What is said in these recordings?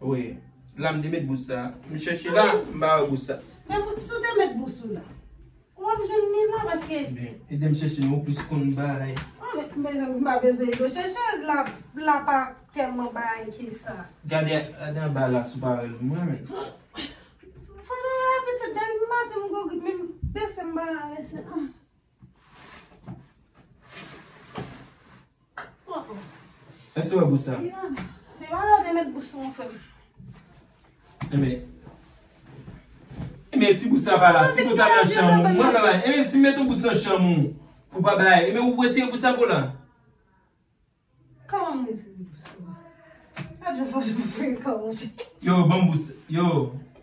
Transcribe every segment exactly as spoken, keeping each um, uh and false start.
Wi. La m te met bous sa. M chèche la, m pa wè bous sa. Men pou- si w te met bous ou la, w ap jwenn li la paske Ebyen, ede m chèche non, ou plis konn bay. Oh, men, mezanmi, m pa bezwen ede w chèche, la, la pa tèlman bay ke sa. Gade, gade anba la, si w pa wè l, mwen menm. Fò nou wè pitit, depi maten m gwo grip, men m bese m pa rese. Ah. Oh, oh. Èske w wè bous sa? Li pa, li pa lè w te met bous sou mwen, frè m. Ebyen, ebyen, si bous sa pa la, si bous sa nan chanm ou, mwen pa bay. Ebyen, si m met yon bous nan chanm ou, ou pa bay. Ebyen, ou retire bous sa pou la. Kòman m retire bous sa? Adje, fò m fè kòman. Yo, ban m bous. Yo,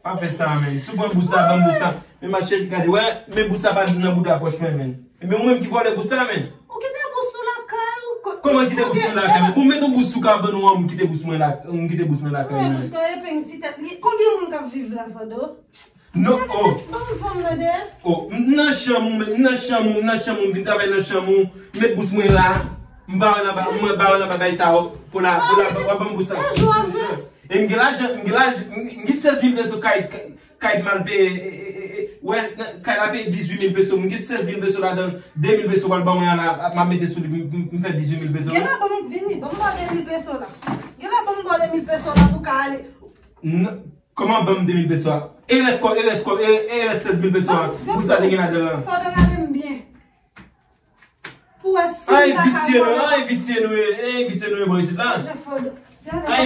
pa fè sa, men. Si w pran bous sa, ban m bous sa. Men machè, gade, wè, men bous sa pa nan bouda pòch mwen, men. Ebyen, ou menm ki vòlè bous sa, men. Ou kite bous ou lakay ou ko- Kòman kite bous mwen lakay? Bon, met yon bous sou kabann ou an, m kite bous mwen la, m kite bous mwen lakay mwen. Bous sa, epeng ti tèt li. Konbyen moun k ap viv la, Fado? Non, oh. Ban m fanm nan dèyè. Oh, m nan chanm ou, men, m nan chanm ou, m nan chanm ou, m vin travay nan chanm ou, met bous mwen la, m pa wè nan ba, m pa wè nan bagay sa, oh, pou la, pou la, w ap ban m bous sa. E m gen lajan, m gen lajan, m gen sèz mil peso kay, kay m al peye, e, e, e, e, wè, nan- kay la peye dizuit mil peso, m gen sèz mil peso ladan, de mil peso w al ban mwen an la, m ap mete sou li, m, m, m fè dizuit mil peso. Gen la ban m vini, ban m ba de mil peso la. Gen la ban m ba de mil peso la pou ka ale. Non, kòman ban m de mil peso a? E rès kòb, e rès kòb, e, e rès sèz mil peso a? Pou sa te gen ladan la. Fò w gade m byen. Pou wè si Ay, m ta visye nou, ay, visye nou ye, ay, visye nou ye bò isit la. Ay,